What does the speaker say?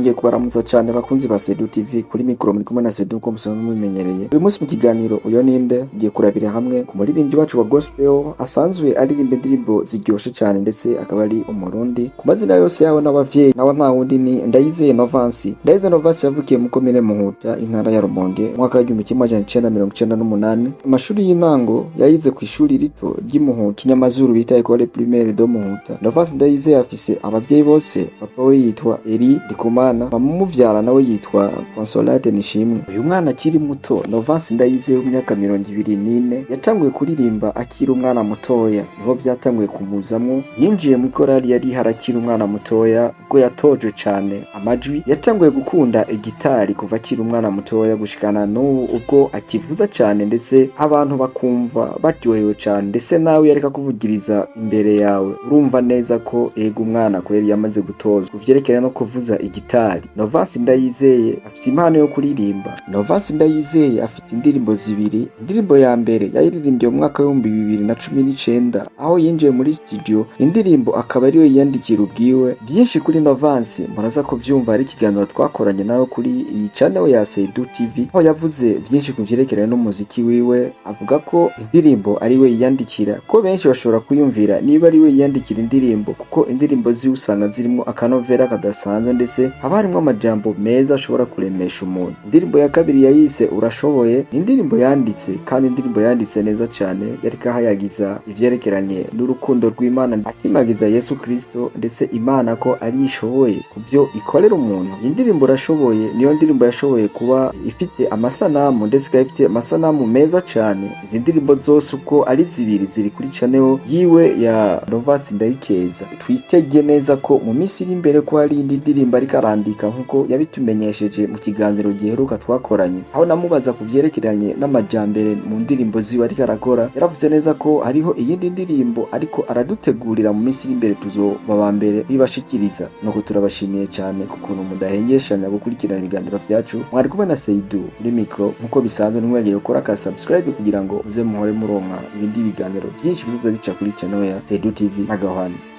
Nongeye kubaramutsa cyane, bakunzi ba Sedu TV. Kuri mikoro muri kumwe na Sedu, uko musanzwe mubimenyereye. Uyu munsi mu kiganiro "Uyo Ninde", ngiye kurabira hamwe ku muririmbyi wacu wa gospel asanzwe aririmba indirimbo ziryoshe cyane, ndetse akaba ari Umurundi. Ku mazina yose yawe n'abavyeyi nawe nta wundi, ni Ndayizeye Novansi. Ndayizeye Novansi yavukiye mu komine Muhuta, intara ya Rumonge, mu mwaka w'1998. Amashuri y'intango yayize ku ishuri rito ry'Imuhuta, Kinyamazuru bita Ecole Primaire de Muhuta. Novansi Ndayizeye afise abavyeyi bose. Papa we yitwa Eri Ndikumana, mama umuvyara nawe yitwa Consolate Nishimwe. Uyu mwana akiri muto, Novansi Ndayizeye w'imyaka 24, yatanguye kuririmba akiri umwana mutoya. Niho vyatanguye kumuzamwo. Yinjiye mu korali yari harakiri umwana mutoya, ubwo yatojwe cane amajwi. Yatanguye gukunda igitari kuva akiri umwana mutoya gushikana n'ubu, ubwo akivuza cane ndetse abantu bakumva baryohewe cane. Ndetse nawe yareka kuvugiriza imbere yawe, urumva neza ko ega umwana kweri yamaze gutozwa kuvyerekeye no kuvuza igitari. Novansi Ndayizeye afite impano yo kuririmba. Novansi Ndayizeye afite indirimbo zibiri. Indirimbo ya mbere yayiririmbye mu mwaka w'2019, aho yinjiye muri studio, indirimbo akaba ariyo yiyandikira ubwiwe. Byinshi kuri Novansi muraza kuvyumva, ari ikiganiro twakoranye nawe kuri iyi channel ya Seidu TV, aho yavuze byinshi ku vyerekeranye n'umuziki wiwe. Avuga ko indirimbo ari we yiyandikira, ko benshi bashobora kuyumvira niba ari we yiyandikira indirimbo, kuko indirimbo ziwe usanga zirimo akanovera kadasanzwe, ndetse haba harimwo amajambo meza ashobora kuremesha umuntu. Indirimbo ya kabiri yayise "Urashoboye". Ni indirimbo yanditse, kandi indirimbo yanditse neza cyane, yariko ahayagiza ivyerekeranye n'urukundo rw'Imana, akimagiza Yesu Kristo, ndetse Imana ko ari ishoboye ku byo ikorera umuntu. Iyi ndirimbo "Urashoboye" niyo ndirimbo yashoboye kuba ifite amasanamu, ndetse ikaba ifite amasanamu meza cyane. Izi ndirimbo zose uko ari zibiri ziri kuri channel yiwe ya Novasi Ndayikeza. Twitege neza ko mu minsi iri imbere ko hari indi ndirimbo ariko arandika, nkuko yabitumenyesheje mu kiganiro giheruka twakoranye, aho namubaza ku vyerekeranye n'amajambere mu ndirimbo ziwe ariko arakora. Yaravuze neza ko hariho iyindi ndirimbo ariko aradutegurira mu minsi iri imbere, tuzoba ba mbere bibashikiriza. Nuko turabashimiye cyane ku kuntu mudahengeshanya gukurikirana ibiganiro vyacu. Mwari kumwe na Seidu kuri mikro nkuko bisanzwe. Ntimwibagire gukora ka subscribe kugira ngo muze muhore muronka ibindi biganiro byinshi bizoza bica kuri channel ya Seidu TV. Nagahwane.